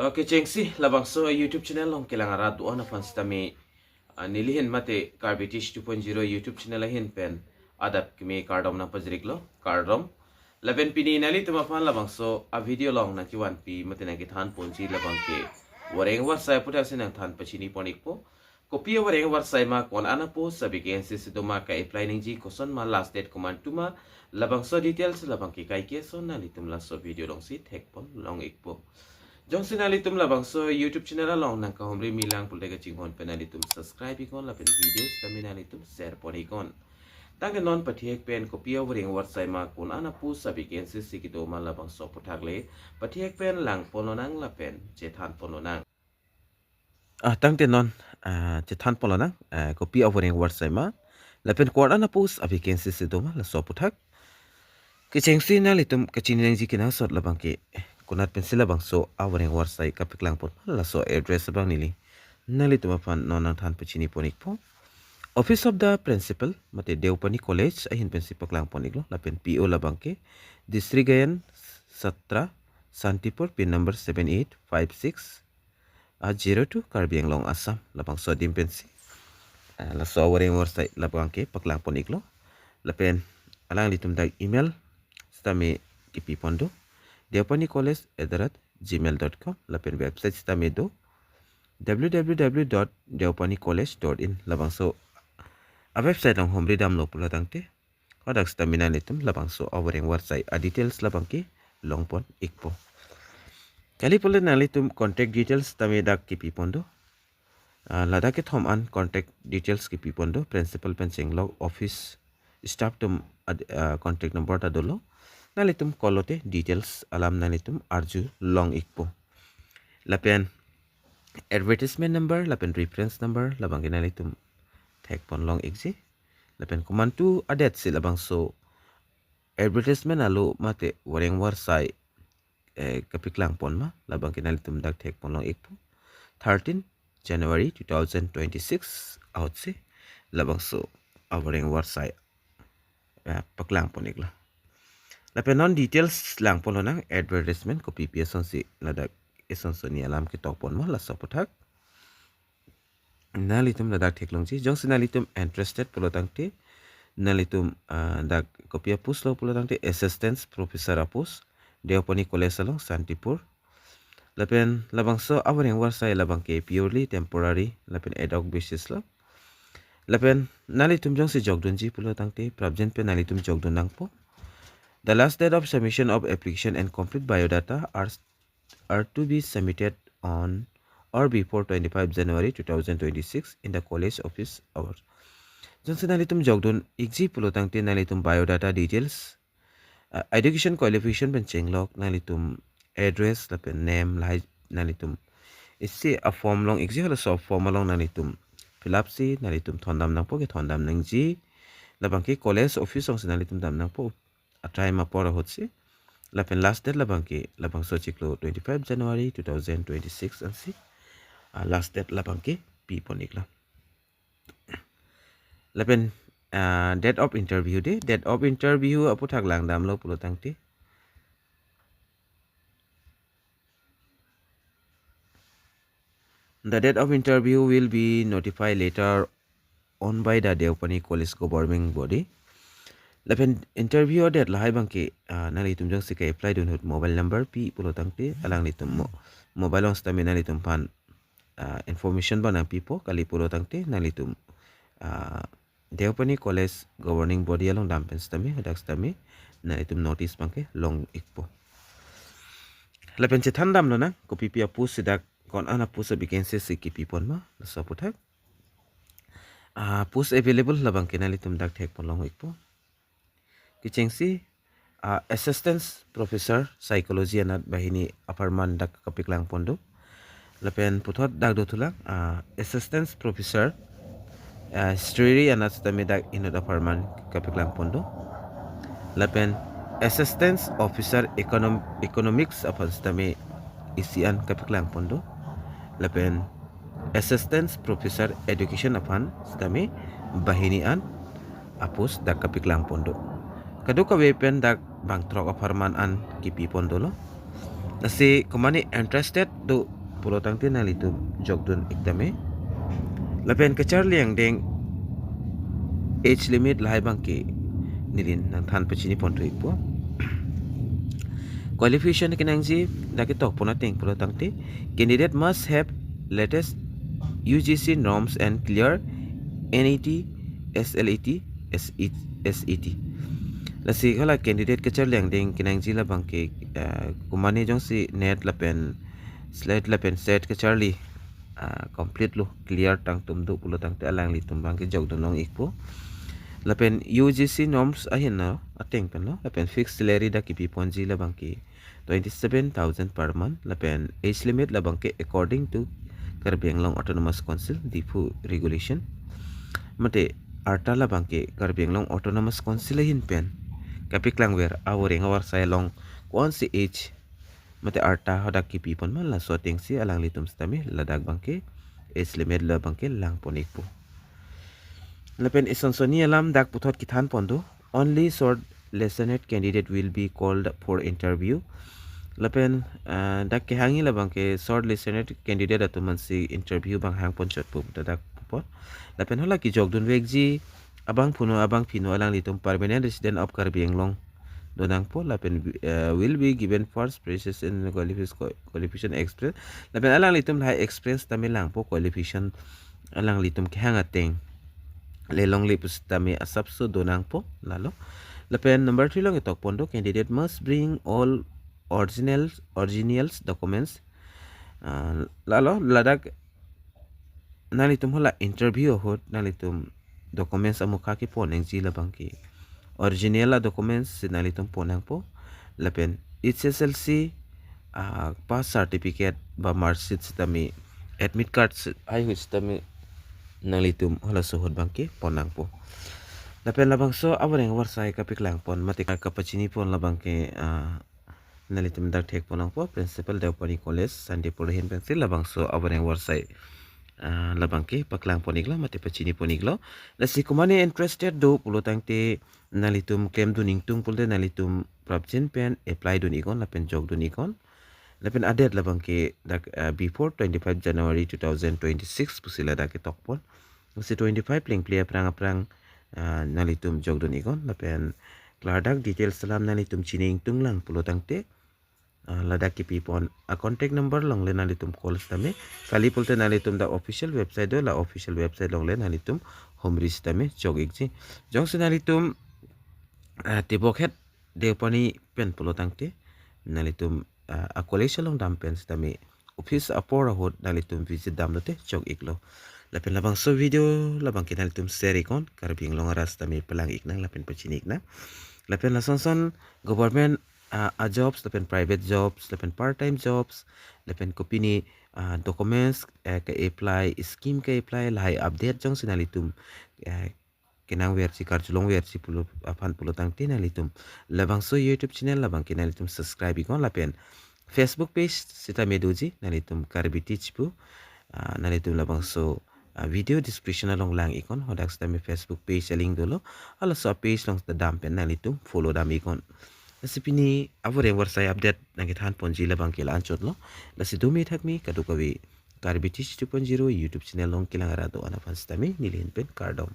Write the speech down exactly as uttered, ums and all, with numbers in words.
Okay, chengsi labangso YouTube channel along kelang arat do-an aphan sitame, ah, nelihin mate Karbi Teach two point zero YouTube channel ahin pen adap kimi kardom nangpajiriklo, kardom. Lapen pini nanglitum aphan labangso a video along nangkevanpi mate nangkethan ponji labang ke Wareng Warsai aputhak si nangthan pachini pon-ikpo. Kopi a Wareng Warsai ma, ko-an a post a vacancy si doma, ka-apply nangji koson ma, last date komantu ma, labangso details labang ke kaike ason nanglitum laso video along si thek pon long-ikpo. Jongsi nanglitum labangso YouTube channel along nangkahumri milang pulote kachinghon pen nanglitum subscribe iknon lapen video sitame nanglitum share pon-iknon. Tangte non pathek pen kopi a Wareng Warsai ma, ko-an a post a vacancy si kedo ma, labangso aputhak le pathek pen lang pon lonang lapen chethan pon lonang. Ah, tangte non, ah, chethan pon lonang, ah, kopi a Wareng Warsai ma, lapen ko-an a post a vacancy si doma, laso aputhak. Kechengsi nanglitum kachini nangji kenangsot labang ke, eh, konat pensi labangso a Wareng Warsai kapaklang pon ma, laso address abang neli nanglitum aphan non nangthan pachini pon-ikpo. Office of the Principal mate Deopani College ahin pensi paklang pon-iklo, lapen P O labang ke District Gayan Satra, Santipur, pin number seven eight five six, ah, zero two, Karbi Anglong, Assam, labangso adim pensi, ah, laso a Wareng Warsai labang ke paklang pon-iklo. Lapen alanglitum dak email sitame kepi pon do, deopani college at the rate gmail dot com, lapen website sitame do, W W W dot deopani college dot in. Labangso a website along humri damlo pulo tangte, hadak sitame nanglitum labangso a Wareng Warsai a details labang ke long pon-ikpo. Kali pulote nanglitum contact details sitame dak kepi pon do. Ah, ladak kethom an contact details kepi pon do, principal pen chenglok, office staff atum ad-, ah, contact number ta dolo. Nanglitum call lote details alam nanglitum arju long-ikpo. Lapen advertisement number lapen reference number labang ke nanglitum thek pon long-ikji. Lapen komantu a date si labangso advertisement alo mate Wareng Warsai, eh, kapaklang pon ma, labang ke nanglitum dak thek pon long-ikpo. Thirteen January two thousand twenty-six ahut si labangso a Wareng Warsai, eh, paklang pon-iklo. Lapen non details lang pon lonang, advertisement kopi pi asonsi ladak eson soni alam ketok pon ma, laso aputhak. Nanglitum ladak theklongji, jongsi nanglitum interested pulo tangte, nanglitum, ah, dak kopi a post lo pulo tangte, Assistant Professor a post, Deopani College along, Santipur. Lapen labangso a Wareng Warsai labang ke purely temporary lapen ad hoc basis lo. Lapen nanglitum jongsi jokdunji pulo tangte, prapjin pen nanglitum jokdun nangpo. The last date of submission of application and complete biodata are, are to be submitted on or before twenty-five January two thousand twenty-six in the college office hours. Jongsi nanglitum jokdun-ikji pulo tangte, nanglitum biodata details, ah, education qualification pen chenglok, nanglitum address lapen name lahai nanglitum isi a form long-ikji, halaso form along nanglitum fill up si nanglitum thondam nangpo, kethondam nangji labang ke college office alongsi nanglitum dam nangpo, a time apor ahut si. Lapen last date labang ke labangso chiklo twenty-five January two thousand twenty-six ansi, ah, last date labang ke pi pon-iklo. Lapen, ah, date of interview de, date of interview aputhak lang damlo pulo tangte, the date of interview will be notified later on by the Deopani College governing body. Lapen interview a date lahai abang ke, ah, nanglitum jongsi ka-apply dun ahut mobile number pi pulo tangte, alanglitum mo-, mobile along sitame nanglitum aphan, ah, information abang nangpipo, kali pulo tangte nanglitum, ah, Deopani College governing body along dam pen sitame, hadak sitame nanglitum notice abang ke long-ikpo. Lapen chethan dam lonang, kopi pi a post si dak, ko-an a post a vacancy si kepi pon ma, laso aputhak. Ah, post available labang ke nanglitum dak thek pon long-ikpo. Kechengsi, ah, Assistant Professor Psychology anat banghini apharman dak kapaklang pon do. Lapen puthot dak dothulang, ah, Assistant Professor, ah, History anat sitame dak inut apharman kapaklang pon do. Lapen Assistant Officer Econom-, Economics aphan sitame isi an kapaklang pon do. Lapen Assistant Professor Education aphan sitame banghini an a post dak kapaklang pon do. Kadokave pen dak bangthrok apharman an kepi pon dolo. Lasi komatne interested do Pulo tangte nanglitum jokdun ik tame. Lapen kacharli angdeng age limit lahai abangke neli nangthan pachini ponthu ikpo. Qualification kenangji dak ketok pon ateng pulo tangte, candidate must have latest U G C norms and clear N E T, S L E T, S E T. Lasi hala candidate kacharli angdeng kenangji labangke, eh, komane jongsi NET lapen SLET lapen SET kacharli, ah, complete lo, clear tangtum do pulo tangte alanglitum abangke jokdun long ikpo. Lapen U G C norms ahin lo, ateng pen lo, lapen fixed salary dak kipi ponji labangke twenty-seven thousand per month, lapen age limit labangke according to Karbi Anglong Autonomous Council, Diphu regulation. Mate arta labangke Karbi Anglong Autonomous Council ahin pen kapeklangver avoreng avarsai along ko-ansi age mate arta hadak kipi pon ma, laso atengsi alanglitum sitame ladak abangke age limit labangke lang pon ikpo. Lapen isonsoni alam dak puthot kethan pon do, only short licensed candidate will be called for interview. Lapen, ah, dak kehangji labangke short licensed candidate atum ansi interview abang hang pon chotpo ta dak pon. Lapen hala kejokdun vekji abangphuno abangphino alanglitum permanent resident of Karbi Anglong donangpo, lapen, eh, will be given first privileges in qualification, qualification express. Lapen alanglitum lahai express tame langpo, qualification alanglitum kehang ateng le longle pusitame asapso donangpo lalo. Lapen number three along ketok pon do, candidate must bring all original, originals documents. Ah, lalo ladak nanglitum hala interview ahut nanglitum documents amukha kepon nangji labangke original a documents si nanglitum pon nangpo. Lapen H S L C, ah, pass certificate ba mark sheet sitame, admit card si-, hai hui sitame nanglitum halaso ahut abangke pon nangpo. Lapen labangso avoreng avarsai kapeklang pon mate kapachini pon labangke, ah, nanglitum dak thek pon nangpo, Principal Deopani College, Sandipur ahin pensi labangso avoreng avarsai, ah, labangke paklang pon iklo mate pachini pon iklo. Lasi komane interested do pulo tangte nanglitum klemdun ingtung pulote nanglitum prapjin pen apply dun iknon lapen jokdun iknon. Lapen a-date labangke dak, ah, before twenty-five January two thousand twenty-six pusi ladak ketok pon. Lasi twenty-five plengple aphrang aphrang, ah, nanglitum jokdun iknon lapen klardak details alam nanglitum chini ingtung lang pulo tangte, ah, ladak kipi pon a-contact number along le nanglitum call sitame, kali pulote nanglitum dak official website do, la official website along le nanglitum homri sitame jok ikji. Jongsi nanglitum, ah, tebokhet Deopani pen pulo tangte nanglitum, ah, a-college along dam pen sitame office apor ahut nanglitum visit damlote jok iklo. Lapen labangso video labangke nanglitum share iknon, Karbi Anglong arat sitame palang iknang lapen pachini iknang. Lapen lasonson government, ah, a-jobs lapen private jobs lapen part time jobs lapen kopine, ah, documents, eh, ke-apply, scheme ke-apply lahai update jongsi nanglitum, eh, kenangverji karjulongverji pulo aphan pulo tangte nanglitum labangso YouTube channel labangke nanglitum subscribe iknon lapen Facebook page sitame doji nanglitum Karbi Teach pu, ah, nanglitum labangso, ah, video description along lang iknon, hadak sitame Facebook page a-link dolo, halaso a-page along sita dam pen nanglitum follow dam iknon. Lasi pini avoreng avarsai update nangkethan ponji labangke la-anchot lo. Lasi dome thakme kadokave Karbi Teach two point zero YouTube channel along kelang arat do-an aphan sitame neli ahin pen kardom.